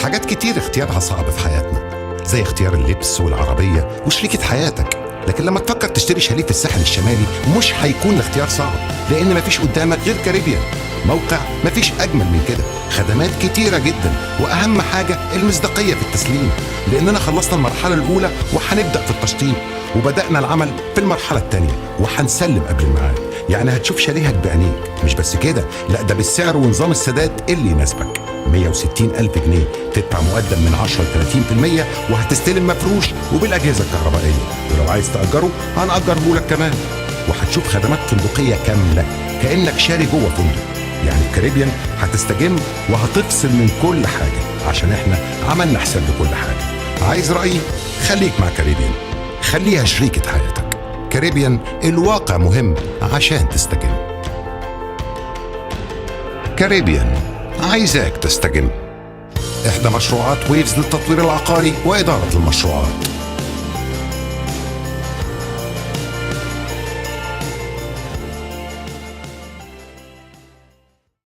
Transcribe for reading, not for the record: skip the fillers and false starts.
حاجات كتير اختيارها صعب في حياتنا، زي اختيار اللبس والعربية وشريكة حياتك. لكن لما تفكر تشتري شاليه في الساحل الشمالي مش هيكون الاختيار صعب، لأن مفيش قدامك غير كاريبيان. موقع مفيش أجمل من كده، خدمات كتيرة جدا، وأهم حاجة المصداقية في التسليم، لأننا خلصنا المرحلة الأولى وهنبدأ في التشطيب، وبدأنا العمل في المرحلة الثانية وهنسلم قبل الميعاد. يعني هتشوف شاليهك بعينيك. مش بس كده، لا ده بالسعر ونظام السداد اللي يناسبك. 160 ألف جنيه تدفع مقدم من 10 ل 30% وهتستلم مفروش وبالأجهزة الكهربائية، ولو عايز تأجره هنأجره لك كمان. وهتشوف خدمات فندقية كاملة كأنك شاري جوه فندق. يعني في كاريبيان هتستجم وهتفصل من كل حاجة، عشان احنا عملنا حساب لكل حاجة. عايز رأيي؟ خليك مع كاريبيان، خليها شريكة حياتك. كاريبيان، الواقع مهم عشان تستجم. كاريبيان عايزاك تستجم. إحدى مشروعات ويفز للتطوير العقاري وإدارة المشروعات.